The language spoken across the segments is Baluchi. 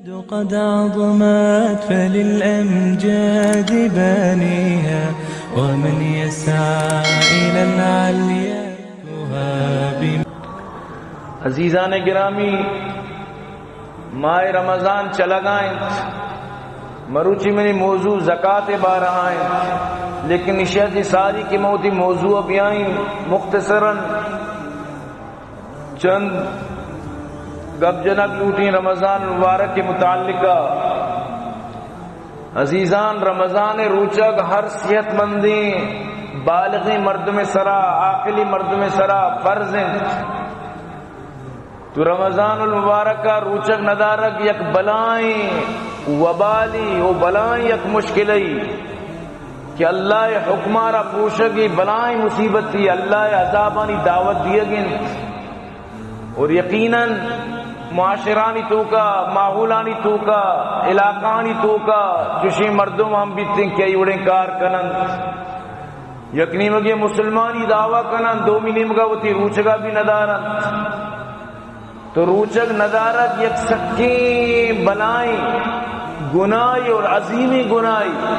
قد عظمت فللأمجاد بانيها، ومن يسعى إلى العليا يهاب. عزیزان گرامی، ماہ رمضان چلگا انت۔ مروچی منی موضوع زکات بارہا انت، لیکن اشیا چہ ساری کہ من وتی موضوع بیائیں، مختصراً چند گپ جنگ لوٹیں رمضان المبارک کے متعلقہ۔ عزیزان، رمضان روچگ ہر صحت مندیں بالغیں مردم سرا، عاقلی مردم سرا فرض انت۔ تو رمضان المبارک ء روچگ ندارگ یک بلائیں وبالی و بلائیں یک مشکلے کہ اللہ ء حکمارا پروشگی بلائیں مصیبتی، اللہ ء عذابانی دعوت دیگ انت۔ اور یقیناً معاشرانی توکا، ماحولانی توکا، علاقہانی توکا چوشیں مردم ہم بیتیں کہ ای وڑیں کار کننت۔ یک نیمگے مسلمانی دعویٰ کننت، دومی نیمگا وتی روچگا بھی ندارنت۔ تو روچگ ندارگ یک سکیں بلائیں گناہے اور عظیمیں گناہے۔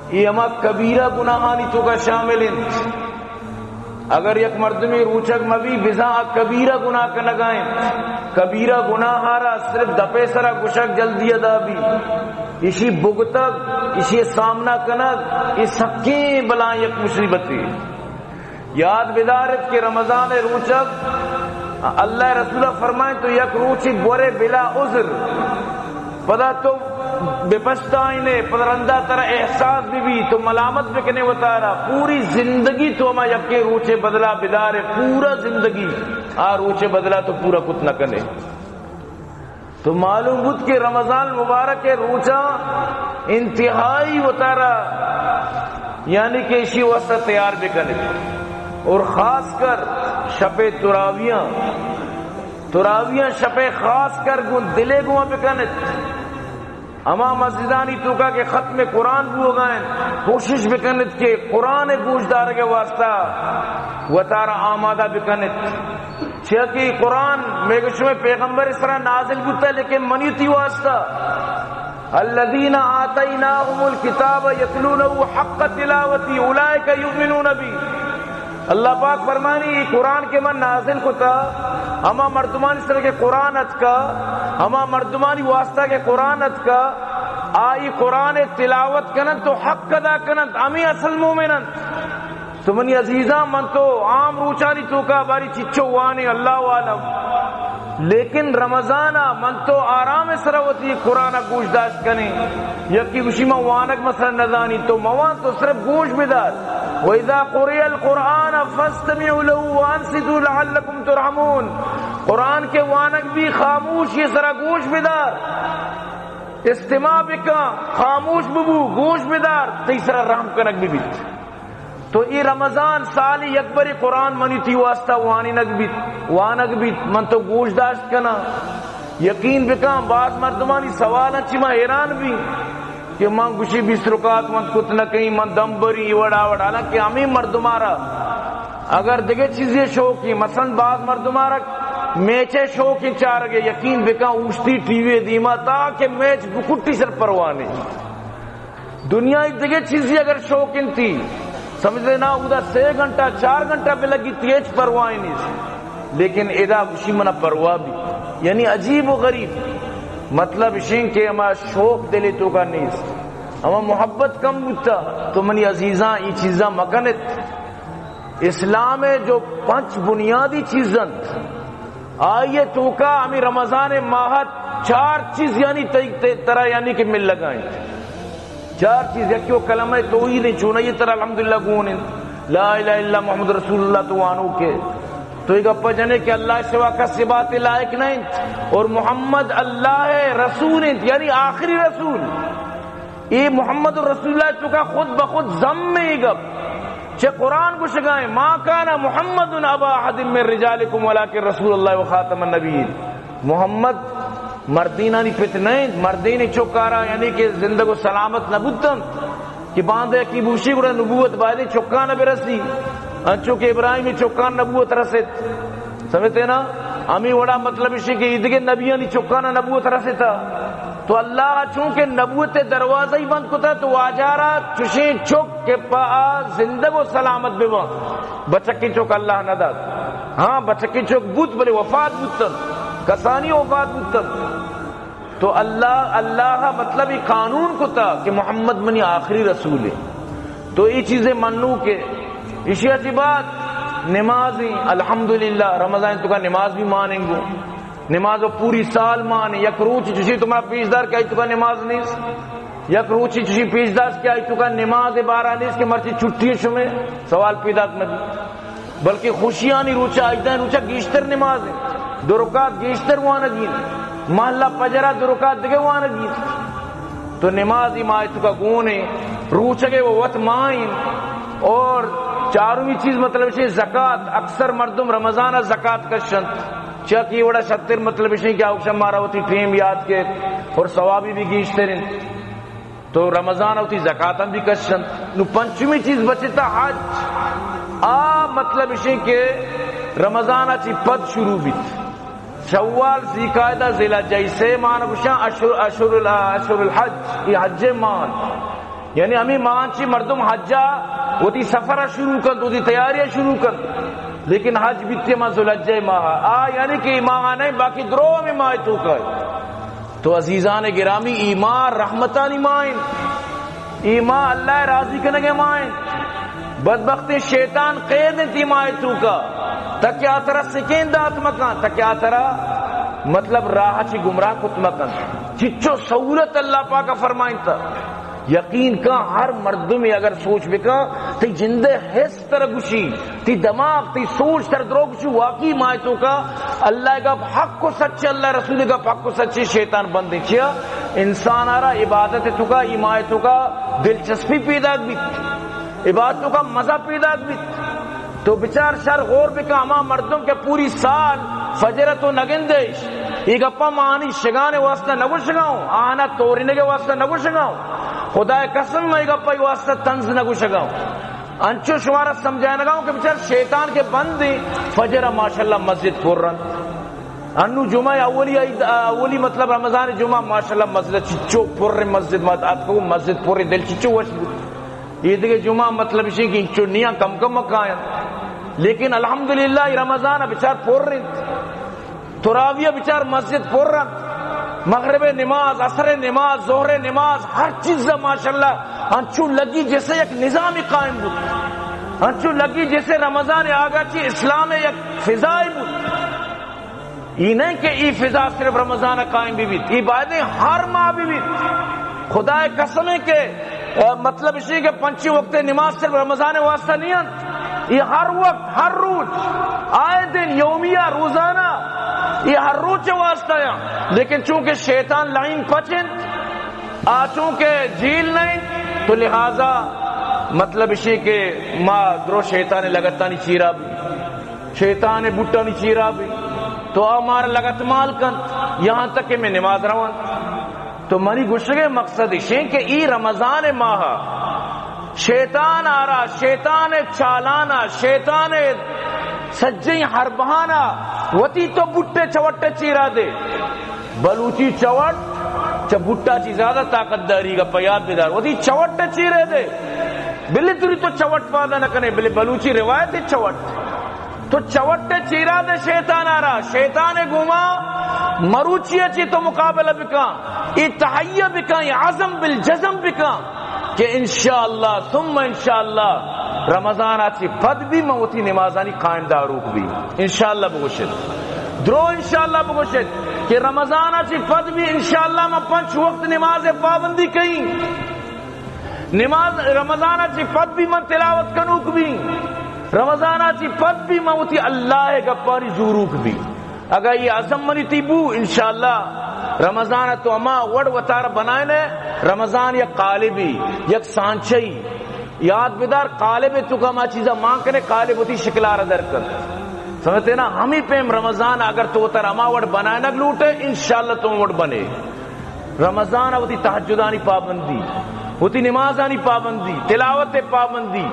اے ہما کبیرہ گناہانی توکا شامل انت۔ اگر یک مردمے روچگ مبی، بزاں آ کبیرہ گناہ کنگا انت۔ کبیرہ گناہ را صرف دپے سرا گشگ جلدی ادا بی۔ اشی بگتگ، اشی سامنا کنگ، اے سکیں بلائیں یک مصیبتے۔ یاد بدارت کہ رمضان روچگ اللہ رسول فرمائیں تو یک روچی بورے بلا عذر، پدا تو بپشتائینے، پدا رندا ترا احساس بی بی، تو ملامت بکنے وتارا، پوری زندگی تو ہما یکے روچے بدلا بدارے، پورا زندگی آ روچے بدلا تو پورا کت نہ کنے۔ تو معلوم بوت کہ رمضان مبارک ء روچاں انتہائی وتارا، یعنی کہ اشی واسطہ تیار بکنت، اور خاص کر شپ تراویاں، تراویاں شپ خاص کر گوں دلے گوں بکنت۔ ہما مسجدانی توکا کہ ختم قرآن بوگا انت، کوشش بکنت کہ قرآن گوش دارگ واسطہ وتارا آمادہ بکنت۔ چیا کہ قرآن میگہ شمئے پیغمبر سرا نازل بوتا، لیکن منی تئی واسطہ۔ الذين آتيناهم الكتاب يتلونه حق تلاوته أولئك يؤمنون به۔ اللہ پاک فرمانی، ای قرآن کہ من نازل کتا، ہما مردمانی سر کہ قرآن اتکا، ہما مردمانی واسطہ کہ قرآن اتکا، آئی قرآن تلاوت کنن تو حق ادا کنن، ہمیں اصل مومنن۔ تو منی عزیزاں، من تو عام روچانی توکا باری چچو وانے، اللہ عالم، لیکن رمضان ء من تو آرام سرا وتی قرآن ء گوش داشت کنیں۔ یکی گوشی من وانگ مثلا نزانی، تو موان، تو صرف گوش بدار۔ وَإِذَا قُرِئَ الْقُرْآنُ فَاسْتَمِعُوا لَهُ وَأَنصِتُوا لَعَلَّكُمْ تُرْحَمُونَ۔ قرآن کہ وانگ بی، خاموشی سرا گوش بدار، استماع بکن، خاموش ببو، گوش بدار، تئی سرا رحم کنگ ببیت۔ تو اے رمضان سالی یک بری قرآن منی تئی واسطہ وانینگ بیت، وانگ بیت، من تو گوش داشت کناں۔ یقین بکن، باز مردمانی سوال انت، چی من حیران بی کہ من گوشی بیست رکعت من کت نہ کئیں، من دم بری وڑا وڑا، حالانکہ ہمیں مردمارا اگر دگہ چیزے شوقی، مثلا باز مردمارا میچے شوقی چارگے، یقین بکن اوشتی ٹی وی دیما تاکہ میچ بکٹی سر پروانے۔ دنیا ء دگہ چیزے اگر شوق انتی، سمجھتے نا، اودا سے گھنٹہ، چار گھنٹہ بلگی تی، ہچ پرواہ نیست۔ لیکن ادا گوشی منا پرواہ بی۔ یعنی عجیب و غریب۔ مطلب اشیں کہ ہما شوق دلے توکا نیست۔ ہما محبت کم بوتا۔ تو منی عزیزاں، ای چیزاں مکنت۔ اسلام ء جو پنچ بنیادی چیز انت، آئی ء توکا ہمیں رمضان ء ماہ ء چار چیز یعنی تئی، تئی، ترا یعنی کہ مل لگائیں۔ چار چیز، یکی و کلمہ توحید انت، چونائی ترا الحمدللہ گون انت، لا الہ الا محمد رسول اللہ تو وانوک ئے۔ تو اے گپا جنے کہ اللہ سوا کس عبادت لائق نہ انت اور محمد اللہ رسول انت، یعنی آخری رسول۔ اے محمد رسول اللہ توکا خود بخود ضم اے گپ۔ چہ قرآن گوشگائیں، ما کان محمد ابا احد من رجالکم ولکن رسول اللہ و خاتم النبیین۔ محمد مردینانی پت نہ انت، مردین چکارا یعنی کہ زندگ و سلامت نہ بوتنت کہ باندا یکی بوشی گڑا نبوت بایدیں چکان برسی، انچو کہ ابراہیم چکان نبوت رست۔ سمجھتے نا؟ ہمے وڑا مطلب اشی کہ ایدگہ نبیانی چکانا نبوت رستا، تو اللہ چونکہ نبوت دروازہ ہی بند کتا، تو واجہ را چشیں چک کہ پہ آ زندگ و سلامت بباں، بچکیں چک اللہ ندات۔ ہاں، بچکیں چک بوت، بلے وفات بوتن، کسانی وفات بوتن۔ تو اللہ، اللہ مطلب یہ قانون کتا کہ محمد منی آخری رسول ہے۔ تو یہ چیزیں منو کہ اشیا چی بعد نماز ہیں، الحمدللہ رمضان تو کا نماز بھی مانیں گو، نماز و پوری سال مانے، یک روچ چشی تمہارا پیش دار کہ آئی تو کا نماز نیست، یک روچی چشی پیش دار کہ آئی تو کا نماز بارا نیست کہ مرچی چھٹی ہے شمے، سوال پیدا نہ بی۔ بلکہ خوشیانی روچا، عیدانی روچا گیشتر نماز ہے، دو رکعت گیشتر وانگی، محلہ پجرا دو رکعت دگہ وانگی۔ تو نماز ہی ماہ تو کا گونے، روچگے و وت ماہ ہیں۔ اور چارمی چیز مطلب ہے زکات، اکثر مردم رمضان زکات کشنت، چیا کہ وڑا شتر مطلب ہے کہ آؤکشن مارا وتی ٹیم یاد کے اور ثوابی بھی گیشتر ہیں۔ تو رمضان وتی زکات ہم بھی کشنت۔ نو پنچمی چیز بچتا حج۔ آ مطلب اشی کہ رمضان چی پد شروع بیت۔ شوال، ذی قعدہ، ذی الحجہ، ای سے ماہ گوشاں اشہر، اشہر ال-، اشہر الحج، یہ حج ماہ۔ یعنی ہمیں ماہ چی مردم حجا وتی سفر شروع کنت، وتی تیاری شروع کنت۔ لیکن حج بیتی ما ذوالحجہ ماہ۔ آ یعنی کہ ای ماہ نہیں، باقی درو ہمیں ماہ تو کا۔ تو عزیزان گرامی، ای ماہ رحمتانی ماہ انت، ای ماہ اللہ راضی کنگے ماہ انت۔ بدبخت شیطان قید انت ای ماہ تو کا، تاکہ آ ترا سکین دات مکان، تاکہ آ ترا مطلب راہ چی گمراہ کت مکن۔ چچو سہولت اللہ پاک فرمائنتا۔ یقین کن ہر مردم اگر سوچ بکن، تی جندے حس تر گوشی، تی دماغ، تی سوچ تر درو گوشی، واقعی ماہ تو کا اللہ گپ حق و سچ، اللہ رسول گپ حق و سچ، شیطان بندیں۔ چیا؟ انسان آرا عبادت تو کا، ای ماہ تو کا دلچسپی پیدا بیت، عبادت تو کا مزہ پیدا بیت۔ تو بچار شر غور بکن، ہما مردم کہ پوری سال فجر تو نگندیش، یہ گپا مانی شگان واسطہ نگوشگاؤں، آنا تورینگے واسطہ نگوشگاؤں۔ خدائے قسم، میں گپا واسطہ طنز نگوشگاؤں۔ انچو شمارا سمجھائینگا ہوں کہ بچار شیطان کے بند ہیں، فجر ماشاءاللہ مسجد پر رن۔ انو جمعہ اولی عید، اولی مطلب رمضان جمعہ ماشاءاللہ مسجد چچو پر، مسجد مات آتکو مسجد پر، دل چچو وش بود۔ یہ دیگه جمعہ مطلب اسی کہ انچو نیاں کم کم کایاں۔ لیکن الحمدللہ یہ رمضان بچار پر رنت۔ تراویح بچار مسجد پر انت، مغرب نماز، عصر نماز، ظہر نماز، ہر چیز ماشاءاللہ انچو لگی جیسے یک نظامی قائم بود، انچو لگی جیسے رمضان آگا چی اسلام یک فضائے بود۔ یہ نہیں کہ یہ فضا صرف رمضان قائم بھی بیت، یہ باید ہر ماہ بھی بیت۔ خدائے قسم ہے کہ اے، مطلب اسی کہ پنچی وقت نماز صرف رمضان واسطہ نہیں انت، یہ ہر وقت، ہر روز، آئے دن، یومیہ، روزانہ، یہ ہر روز واسطہ ہے۔ لیکن چونکہ شیطان لائن پچ انت، آ چونکہ جیل نہیں، تو لہذا مطلب اسی کہ ما درو شیطان لگتانی چیرا بھی، شیطان بوٹانی چیرا بھی، تو آ مار لگت مال کنت، یہاں تک کہ میں نماز روان۔ تو منی گوشگے مقصد اشیں کہ ای رمضان ماہ شیطان آرا، شیطان چالانا، شیطان سجیں حربہانا وتی تو بوٹے چوٹے چیرا دے۔ بلوچی چوٹ چہ بوٹا چی زیادہ طاقت داری، گپا یاد بدار، وتی چوٹ چیرے دے۔ بلے توری تو چوٹ پادا نہ کنے، بلے بلوچی روایت چوٹ۔ تو چوٹ چیرا دے شیطان آرا، شیطان گوما مروچی چی تو مقابلہ بکن، یہ تہیہ بکن، یہ عزم بالجزم بکن کہ انشاءاللہ ثم انشاءاللہ رمضان چی پد بھی من وتی نمازانی قائم داروک بھی۔ انشاءاللہ بگوشت، درو انشاءاللہ بگوشت کہ رمضان چی پد بھی انشاءاللہ من پنچ وقت نماز پابندی کئیں۔ نماز رمضان چی پد بھی من تلاوت کنوک بھی، رمضان چی پد بھی من وتی اللہ گپانی زوروک بھی۔ اگا یہ عزم منی تی بو، انشاءاللہ رمضان تو ہما وڑ وتار بنائنے، رمضان یک قالبی، یک سانچہی۔ یاد بدار، قالب تو ہما چیزا مان کنے، قالب وتی شکلارا در کن۔ سمجھتے نا؟ ہمی پیم رمضان اگر تو وتر ہما وڑ بنائنگ لوٹے، انشاءاللہ تو وڑ بنے۔ رمضان وتی تہجدانی پابندی، وتی نمازانی پابندی، تلاوت پابندی،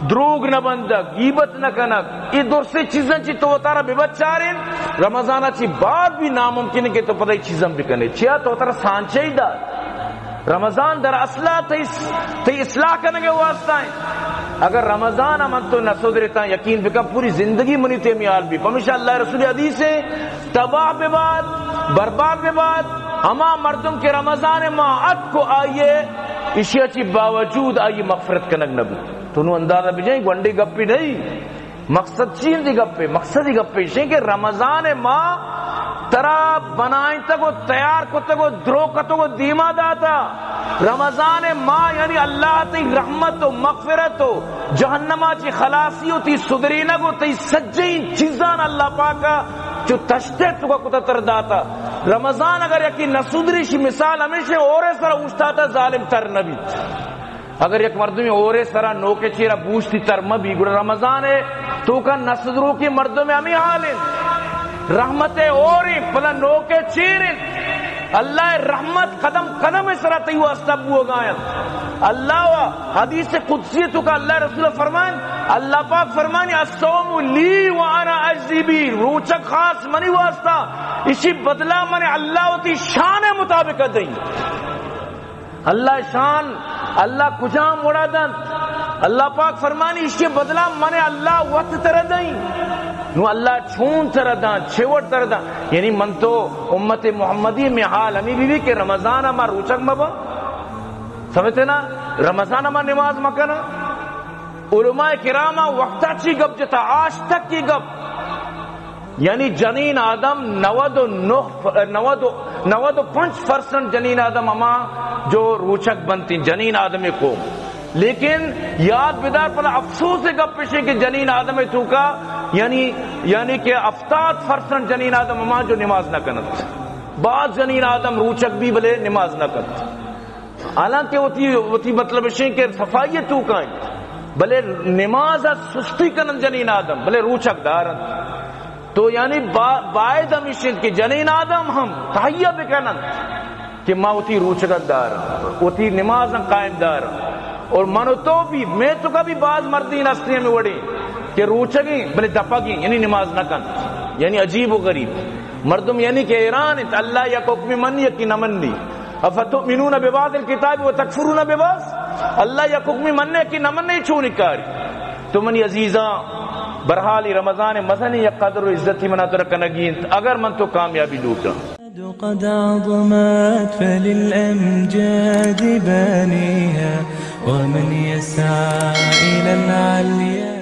دروگ نہ بندگ، غیبت نہ کنگ، اے درسیں چیزاں چی تو وتارا بہ بچارین، رمضان چی بعد بھی ناممکن ہے کہ تو پدا اے چیزاں بکنے۔ چیا؟ تو وتارا سانچہ ہی دات۔ رمضان در اصلا تئی، تئی اصلاح کنگے واسطہ ہیں۔ اگر رمضان من تو نہ سدھرتاں، یقین بکن پوری زندگی منی تیمی حال بھی۔ پمیشا اللہ رسول حدیث ہے، تباہ بباد، برباد بباد ہما مردم کہ رمضان ماہ اتک و آئیے، اشیا چی باوجود آئی مغفرت کنگ نہ بوت۔ تو نو اندازہ بجائیں، گونڈی گپی نہیں۔ مقصد چی اندی گپے؟ مقصد ہی گپے شیں کہ رمضان ماہ ترا بنائینتگ و تیار کتگ و درو کتگ و دیما داتا۔ رمضان ماہ یعنی اللہ تئی رحمت و مغفرت و جہنما چی خلاصی و تئی سدرینگ و تئی سجیں چیزان اللہ پاکا چو تشتے تو کا کتا تر داتا۔ رمضان اگر یکی نہ سدری، شی مثال ہمیشہ اورے سر اوشتاتا ظالم تر نہ بیت۔ اگر یک مردمی اورے سرا نوکے چیرا بوشتی تر مہ بی، گڑا رمضان ہے تو کا نسدروکی مردم ہمی حال ہیں۔ رحمت اوریں، پدا نوکے چیریں۔ اللہ رحمت قدم قدم سرا تئی واسطہ بوگائیں۔ اللہ و حدیث قدسی تو کا اللہ رسول فرمان، اللہ پاک فرمانی، "الصوم لی و انا اجزی بی"، روچگ خاص منی واسطہ، اسی بدلہ من اللہ وتی شان مطابق دیں۔ اللہ شان، اللہ کجام وڑا دنت؟ اللہ پاک فرمانی، اشی بدلہ من اللہ وت تر دیں۔ نو اللہ چون تر داں، چے وڑ تر داں؟ یعنی من تو امت محمدی میں حال ہمی بی بی کہ رمضان ما روچگ مبا۔ سمجھتے نا؟ رمضان ما نماز مکنا۔ علماء کرام وقتا چی گپ جتا، آج تک کی گپ۔ یعنی جنین آدم نود و نو، نود و، نود و پنچ پرسنٹ جنین آدم ہما جو روچگ بنتی جنین آدم قوم۔ لیکن یاد بدار، پدا افسوس گپ پیشے کہ جنین آدم تو کا، یعنی، یعنی کہ ہفتاد پرسنٹ جنین آدم ہما جو نماز نہ کنت۔ بعض جنین آدم روچگ بھی بلے نماز نہ کنت۔ حالانکہ وتی، وتی مطلب اشیں کہ صفائی تو کائیں، بلے نماز سستی کنن جنین آدم، بلے روچگ دارن۔ تو یعنی با-، باید ہمیش انت کہ جنین آدم ہم تہیہ بکنن کہ ما وتی روچگ دارن، وتی نماز قائم دارن۔ اور من و تو بھی، میں تو کا بھی بعض مردین ہستی ہمیں وڑی کہ روچگیں بلے دپگیں، یعنی نماز نہ کن، یعنی عجیب و غریب مردم، یعنی کہ حیران انت، اللہ یک حکم من یکی نہ منی۔ افتؤمنون ببعض الکتاب و تکفرون ببعض؟ اللہ یک حکمی مننے کہ نہ مننے، چونی کاری؟ تو منی عزیزاں، برحال رمضان مزنی یک قدر و عزتی منا ترا کنگی انت، اگر من تو کامیابی لوٹاں۔ قد عظمت فللأمجاد بانيها ومن يسعى إلى العليا